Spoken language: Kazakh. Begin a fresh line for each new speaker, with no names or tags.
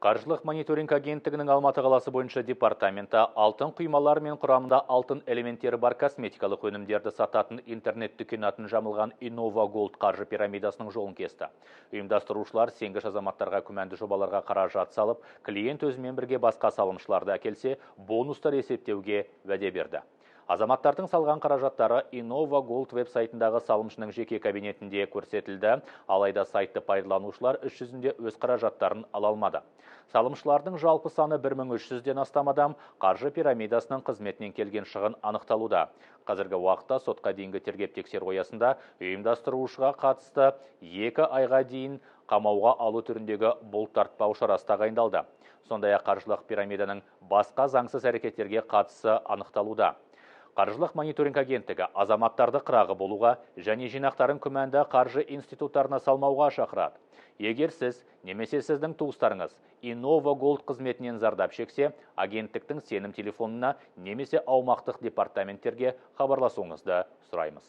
Қаржылық мониторинг агенттігінің Алматы қаласы бойынша департаменті алтын құймалар мен құрамында алтын элементтері бар косметикалық өнімдерді сататын интернет дүкен атын жамылған Innova Gold қаржы пирамидасының жолын кесті. Ұйымдастырушылар сенгіш азаматтарға күмәнді жобаларға қаражат салып, клиент өзімен бірге басқа салымшыларды әкелсе, бонустар есептеуге уәде берді. Азаматтардың салған қаражаттары Innova Gold веб-сайтындағы салымшының жеке кабинетінде көрсетілді, алайда сайтты пайдаланушылар іс жүзінде өз қаражаттарын ала алмады. Салымшылардың жалпы саны 1300-ден астам адам қаржы пирамидасының қызметінен келген шығын анықталуда. Қазіргі уақытта сотқа дейінгі тергеп тексеру аясында ұйымдастырушыға қатысты 2 айға дейін қамауға алу түріндегі бұлтартпау шарасы тағайындалды. Сондай-ақ қаржылық пирамиданың басқа заңсыз әрекеттерге қатысы анықталуда. Қаржылық мониторинг агенттігі азаматтарды қырағы болуға және жинақтарын күмәнді қаржы институттарына салмауға шақырады. Егер сіз немесе сіздің туыстарыңыз Innova Gold қызметінен зардап шексе, агенттіктің сенім телефонына немесе аумақтық департаменттерге хабарласуыңызды сұраймыз.